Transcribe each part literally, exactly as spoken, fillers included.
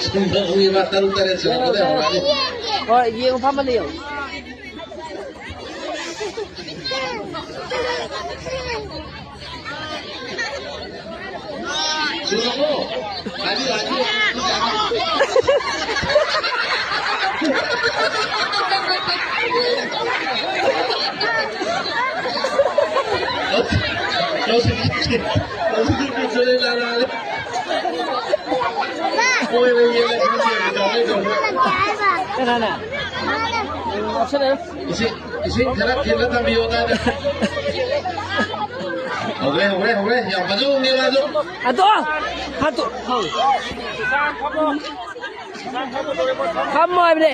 ꯁꯨꯝꯕ ꯎꯏꯃ ꯇꯔꯨꯛ ꯇꯔꯦꯠ ꯁꯨꯔꯛꯄꯗ ꯍꯧꯔꯛꯑꯅꯤ꯫ ꯍꯣꯏ, ꯌꯦꯡꯉꯨ, ꯐꯝꯃ ꯂꯩꯌꯣ꯫ ꯁꯨꯔꯕꯣ? ꯍꯥꯏꯕꯤꯌꯨ, ꯍꯥꯏꯕꯤꯌꯨ꯫ ꯂꯧꯁꯤꯟ-, ꯂꯧꯁꯤꯟ-, ꯂꯧꯁꯤꯟ-, ꯂꯧꯁꯤꯟ-, ꯀꯅꯥꯅ? ꯏꯁꯤꯡ, ꯏꯁꯤꯡ ꯈꯔ ꯊꯤꯜꯂ ꯊꯝꯕꯤꯌꯣ ꯑꯗꯥꯏꯗ꯫ ꯍꯧꯔꯦ, ꯍꯧꯔꯦ, ꯍꯧꯔꯦ꯫ ꯌꯥꯝ ꯐꯖꯅ ꯎꯪꯉꯦ ꯃꯥꯁꯨ꯫ ꯍꯥꯠꯇꯣꯛꯑꯣ! ꯍꯥꯠꯇꯣ-, ꯐꯝꯃꯣ ꯍꯥꯏꯕꯅꯦ꯫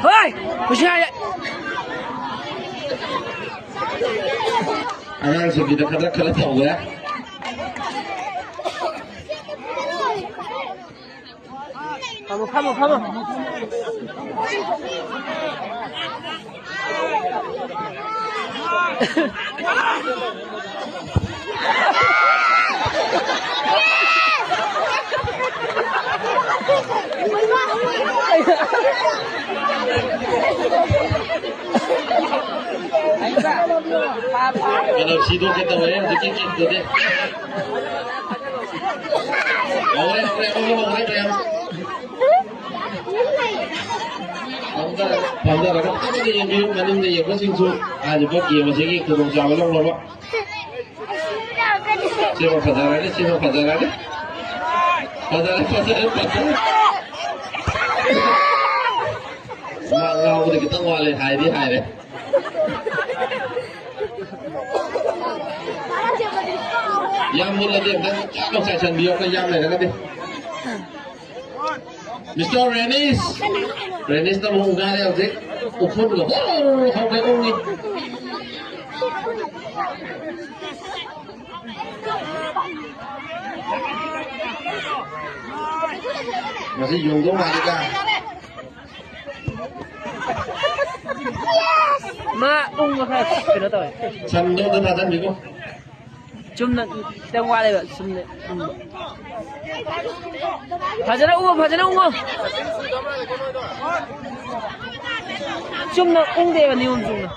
ꯍꯣꯏ! ꯀꯨꯁꯤ ꯉꯥꯏꯔꯦ꯫ ꯑꯉꯥꯡꯁꯤꯡꯒꯤꯗ ꯈꯗ꯭ꯔꯛ ꯈꯗ꯭ꯔꯛ ꯇꯧꯈ꯭ꯔꯦ꯫ ꯐꯝꯃꯣ, ꯐꯝꯃꯣ, ꯐꯝꯃꯣ꯫ ꯀꯩꯅꯣ, ꯁꯤꯗꯣꯛꯀꯦ ꯇꯧꯔꯦ ꯍꯧꯖꯤꯛꯀꯤ ꯀꯤꯛꯇꯨꯗꯤ꯫ ꯍꯧꯔꯦ, ꯍꯧꯔꯦ, ꯑꯃꯨꯛ ꯍꯧꯔꯦ ꯃꯌꯥꯝ꯫ ꯐꯝꯊꯔꯒ, ꯐꯝꯊꯔꯒ ꯐꯖꯅ ꯌꯦꯡꯕꯤꯌꯨ, ꯃꯅꯤꯡꯗ ꯌꯦꯡꯕꯁꯤꯡꯁꯨ ꯍꯥꯏꯔꯤꯕ ꯒꯦꯝ ꯑꯁꯤꯒꯤ ꯈꯨꯗꯣꯡꯆꯥꯕ ꯂꯧꯅꯕ꯫ ꯁꯤꯃ ꯐꯖꯔꯅꯤ, ꯁꯤꯃ ꯐꯖꯔꯅꯤ꯫ ꯐꯖꯔꯦ, ꯐꯖꯔꯦ, ꯐꯖꯔꯦ꯫ ꯃꯥ ꯉꯥꯎꯕꯗ ꯈꯤꯇꯪ ꯋꯥꯠꯂꯦ, ꯍꯥꯏꯗꯤ ꯍꯥꯏꯔꯦ꯫ ꯌꯥꯝ ꯃꯨꯜꯂꯗꯤ ꯑꯝꯇ ꯆꯥꯛ ꯂꯥꯎ ꯆꯥꯏꯁꯟꯕꯤꯌꯣ, ꯑꯩꯈꯣꯏ ꯌꯥꯝ ꯂꯩꯔꯒꯗꯤ꯫ ꯃꯤꯁꯇꯔ ꯔꯦꯅꯤꯁ꯫ ꯔꯦꯅꯤꯁꯅ ꯑꯃꯨꯛ ꯎꯒꯥꯔꯦ ꯍꯧꯖꯤꯛ꯫ ꯎꯐꯨꯟꯒ ꯍꯣ ꯍꯧꯒꯩ ꯎꯪꯉꯤ꯫ ꯃꯁꯤ ꯌꯣꯡꯗꯧ ꯃꯥꯜꯂꯤꯗ꯫ ꯃꯥ ꯎꯪꯕ ꯈꯔ ꯀꯩꯅꯣ ꯇꯧꯋꯦ꯫ ꯁꯟꯗꯣ ꯑꯝꯇ ꯊꯥꯖꯟꯕꯤꯈꯣ꯫ ꯆꯨꯝꯅ ꯈꯤꯇꯪ ꯋꯥꯠꯂꯦꯕ, ꯆꯨꯝꯅ ꯎꯝ꯫ ꯐꯖꯅ ꯎꯉꯣ, ꯐꯖꯅ ꯎꯉꯣ꯫ ꯆꯨꯝꯅ ꯎꯪꯗꯦꯕ, ꯅꯤꯌꯣꯝ ꯆꯨꯝꯅ꯫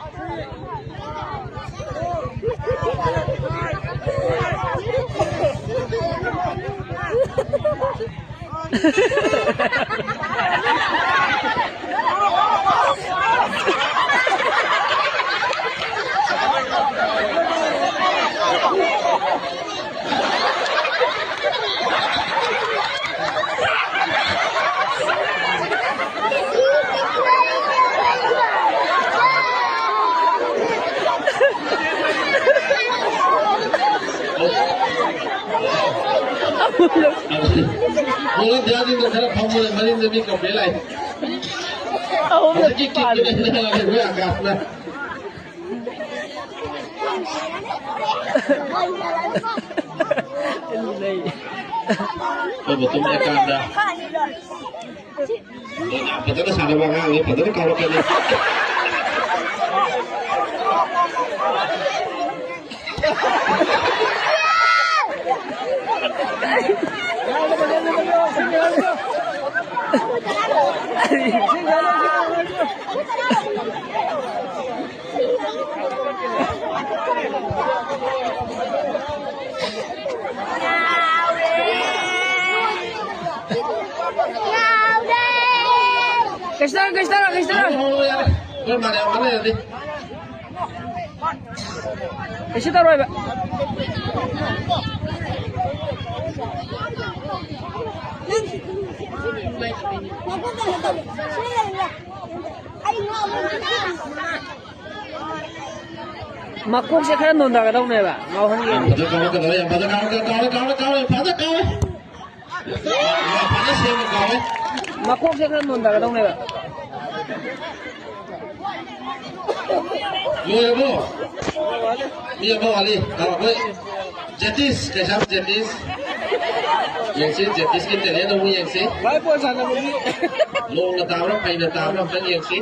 ꯃꯣꯏ ꯖꯥꯇꯤꯗꯣ ꯈꯔ ꯐꯝꯃꯨꯅꯦ, ꯃꯅꯤꯡꯗ ꯃꯤ ꯀꯝꯄ꯭ꯂꯦꯟ ꯂꯥꯛꯏ꯫ ꯑꯍꯨꯝꯂꯛ ꯍꯧꯖꯤꯛꯀꯤ ꯄꯥꯜꯂꯦ꯫ ꯀꯤꯛꯇꯨꯅ ꯑꯩꯈꯣꯏ ꯑꯀꯥꯁꯅ꯫ ꯂꯩ꯫ ꯑꯩꯈꯣꯏ ꯃꯇꯨꯡ ꯑꯦꯀꯥꯟꯗ꯫ ꯐꯖꯅ ꯁꯥꯟꯅꯕ ꯑꯉꯥꯡꯅꯤ, ꯐꯖꯅ ꯀꯥꯎꯔꯛꯀꯅꯤ꯫ ꯀꯩꯁꯨ ꯇꯧꯔꯣꯏ, ꯀꯩꯁꯨ ꯇꯧꯔꯣꯏ, ꯀꯩꯁꯨ ꯇꯧꯔꯣꯏ꯫ ꯍꯣꯏ, ꯃꯥꯅꯦ, ꯑꯃ ꯂꯩꯔꯗꯤ꯫ ꯀꯩꯁꯨ ꯇꯧꯔꯣꯏꯕ꯫ ꯃꯀꯣꯛꯁꯦ ꯈꯔ ꯅꯣꯟꯊꯒꯗꯧꯅꯦꯕ, ꯉꯥꯎꯍꯟꯒꯦ꯫ ꯌꯥꯝ ꯐꯖ ꯀꯥꯎꯔꯛꯀꯗꯧꯔꯦ, ꯌꯥꯝ ꯐꯖ ꯀꯥꯎꯔꯛꯀꯗꯧꯔꯦ, ꯀꯥꯎꯔꯦ, ꯀꯥꯎꯔꯦ, ꯐꯖ ꯀꯥꯎꯔꯦ꯫ ꯌꯥꯝ ꯐꯖ ꯁꯦꯝꯅ ꯀꯥꯎꯔꯦ꯫ ꯃꯀꯣꯛꯁꯦ ꯈꯔ ꯅꯣꯟꯊꯒꯗꯧꯅꯦꯕ꯫ ꯂꯣꯏꯔꯕꯣ? ꯃꯤ ꯑꯃ ꯋꯥꯠꯂꯤ꯫ ꯑꯥ, ꯑꯩꯈꯣꯏ ꯖꯦꯇꯤꯁ, ꯀꯩꯁꯥꯝ ꯖꯦꯇꯤꯁ꯫ ꯌꯦꯡꯁꯤ, ꯖꯦꯇꯤꯁꯀꯤ talent ꯑꯃꯨꯛ ꯌꯦꯡꯁꯤ꯫ ꯚꯥꯏ, ꯕꯣꯜ ꯁꯥꯟꯅꯕꯒꯤ꯫ ꯂꯣꯡꯅ ꯇꯥꯕ꯭ꯔꯥ, ꯐꯩꯅ ꯇꯥꯕ꯭ꯔꯥ ꯑꯝꯇꯪ ꯌꯦꯡꯁꯤ꯫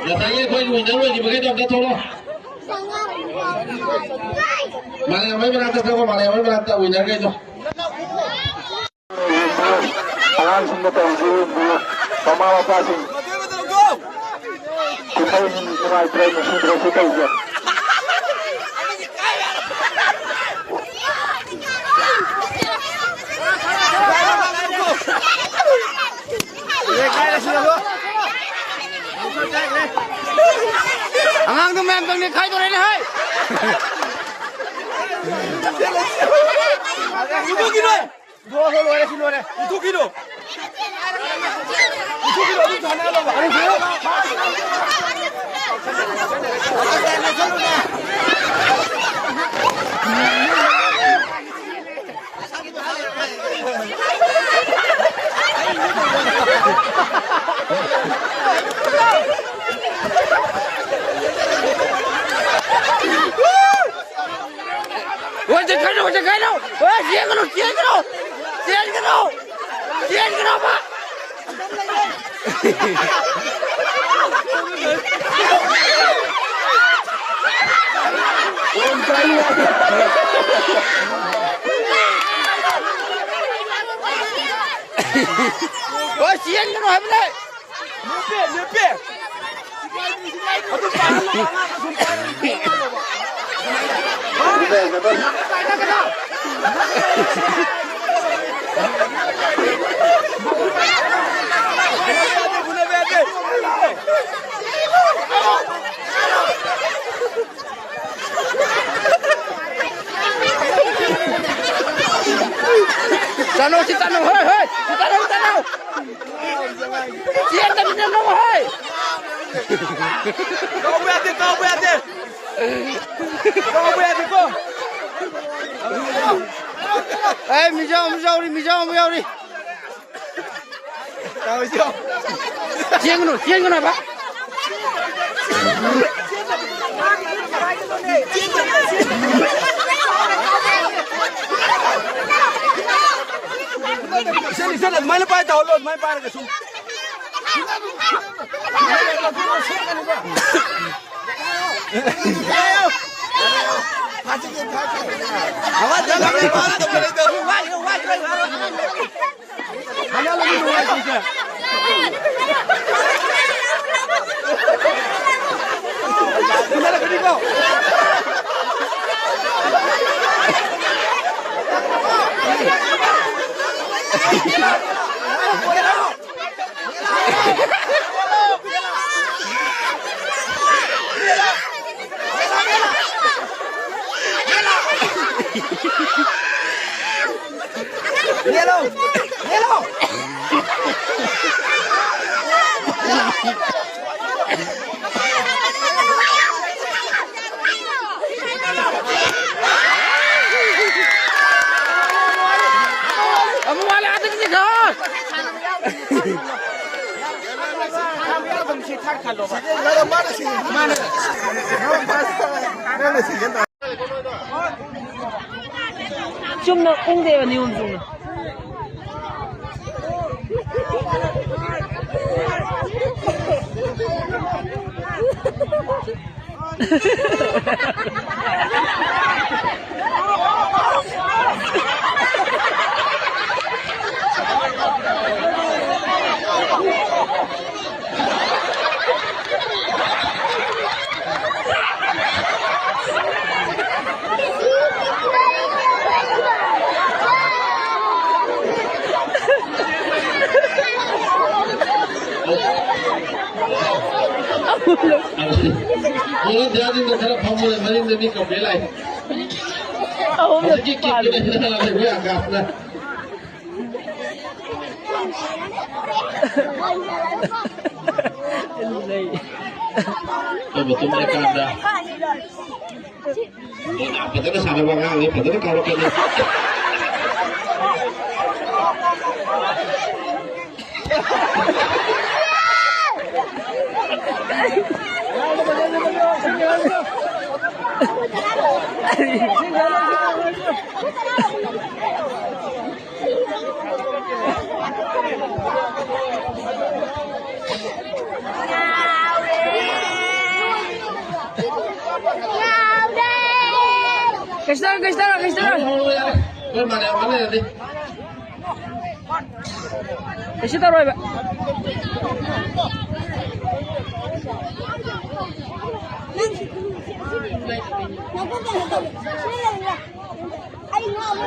ꯉꯁꯥꯏꯒꯤ ꯑꯩꯈꯣꯏ winner ꯑꯣꯏꯈꯤꯕꯈꯩꯗꯣ ꯑꯝꯇ ꯊꯣꯛꯂꯛꯑꯣ꯫ ꯃꯥꯂꯦꯝꯉꯥꯟꯕ ꯃꯅꯥꯛꯇ ꯆꯪꯉꯣ, ꯃꯥꯂꯦꯝꯉꯥꯟꯕ ꯃꯅꯥꯛꯇ winner ꯈꯩꯗꯣ꯫ ꯑꯉꯥꯡꯁꯤꯡꯗ ꯇꯧꯔꯤꯁꯤ ꯌꯦꯡꯕꯤꯌꯨ, ꯃꯃꯥ ꯃꯄꯥꯁꯤꯡ꯫ ꯀꯨꯝꯍꯩ ꯅꯨꯡꯉꯥꯏꯇ꯭ꯔꯦ, ꯅꯨꯡꯁꯤꯗ꯭ꯔꯦ ꯁꯤ ꯇꯧꯔꯤꯁꯦ꯫ ꯑꯉꯥꯡꯗꯣ ꯃꯌꯥꯝ ꯆꯪꯉꯦ, ꯈꯥꯏꯗꯣꯔꯦꯅꯦ, ꯍꯩ! ꯄꯨꯊꯣꯛꯈꯤꯅꯨ! ꯂꯣꯏꯔꯦ, ꯂꯣꯏꯔꯦ, ꯁꯤ ꯂꯣꯏꯔꯦ꯫ ꯄꯨꯊꯣꯛꯈꯤꯅꯨ! ꯄꯨꯊꯣꯛꯈꯤꯅꯨ, ꯑꯗꯨꯝ ꯁꯥꯟꯅꯍꯜꯂꯣꯕ꯫ ꯍꯣꯏ, ꯆꯠꯈ꯭ꯔꯣ, ꯆꯠꯈ꯭ꯔꯣ! ꯍꯣꯏ, ꯆꯦꯟꯒꯅꯨ, ꯆꯦꯟꯒꯅꯨ! ꯆꯦꯟꯒꯅꯨ! ꯆꯦꯟꯒꯅꯣꯕ! ꯍꯣꯏ, ꯆꯦꯟꯒꯅꯨ ꯍꯥꯏꯕꯅꯦ! ꯂꯦꯞꯄꯦ, ꯂꯦꯞꯄꯦ! ꯑꯗꯨꯝ ꯄꯥꯍꯜꯂꯣ, ꯑꯉꯥꯡ ꯑꯗꯨꯝ ꯄꯥꯍꯜꯂꯣ꯫ ꯆꯠꯂꯣ, ꯁꯤ ꯆꯠꯂꯣ, ꯍꯣꯏ, ꯍꯣꯏ, ꯁꯤ ꯆꯠꯂꯣ, ꯆꯠꯂꯣ꯫ ꯆꯦꯟꯗꯕꯤꯗ ꯂꯧ, ꯍꯣꯏ꯫ ꯀꯥꯎꯕ ꯌꯥꯗꯦ, ꯀꯥꯎꯕ ꯌꯥꯗꯦ꯫ ꯀꯥꯎꯕ ꯌꯥꯗꯦꯀꯣ꯫ ꯑꯦ, ꯃꯤꯖꯥꯎ ꯑꯃ ꯌꯥꯎꯔꯤ, ꯃꯤꯖꯥꯎ ꯑꯃ ꯌꯥꯎꯔꯤ꯫ ꯆꯦꯟꯒꯅꯨ, ꯆꯦꯟꯒꯅꯨ ꯍꯥꯏꯕ꯫ ꯏꯆꯟ, ꯏꯆꯟ, ꯑꯗꯨꯃꯥꯏꯅ ꯄꯥꯏ ꯇꯧꯍꯜꯂꯣ, ꯑꯗꯨꯃꯥꯏꯅ ꯄꯥꯏꯔꯒ ꯁꯨꯝ꯫ ꯑꯃꯨꯛ ꯋꯥꯠꯂꯦ, ꯑꯗꯒꯤ ꯆꯤꯡꯈꯠ꯫ ꯆꯨꯝꯅ ꯎꯪꯗꯦꯕ, ꯅꯤꯌꯣꯝ ꯆꯨꯝꯅ꯫ ꯃꯣꯏ ꯙ꯭ꯌꯥꯟꯁꯤꯡꯗꯣ ꯈꯔ ꯐꯝꯃꯨꯅꯦ, ꯃꯅꯤꯡꯗ ꯃꯤ ꯀꯧꯕ ꯂꯥꯛꯑꯦ꯫ ꯑꯍꯨꯝꯅ ꯍꯧꯖꯤꯛꯀꯤ ꯀꯤꯛꯇꯨꯅ ꯍꯦꯟꯅ ꯂꯥꯛꯑꯦ, ꯑꯩꯈꯣꯏ ꯑꯀꯥꯁꯅ꯫ ꯂꯩ꯫ ꯑꯩꯈꯣꯏ ꯃꯇꯨꯡ ꯂꯩꯀꯥꯟꯗ ꯃꯣꯏꯅ ꯐꯖꯅ ꯁꯥꯟꯅꯕ ꯑꯉꯥꯡꯅꯤ, ꯐꯖꯅ ꯀꯥꯎꯔꯛꯀꯅꯤ꯫ ꯀꯩꯁꯨ ꯇꯧꯔꯣꯏ, ꯀꯩꯁꯨ ꯇꯧꯔꯣꯏ, ꯀꯩꯁꯨ ꯇꯧꯔꯣꯏ꯫ ꯍꯣꯏ, ꯃꯥꯅꯦ, ꯃꯥꯅꯦ, ꯑꯗꯨꯗꯤ꯫ ꯀꯩꯁꯨ ꯇꯧꯔꯣꯏꯕ꯫ ꯑꯩ ꯉꯥꯎꯕ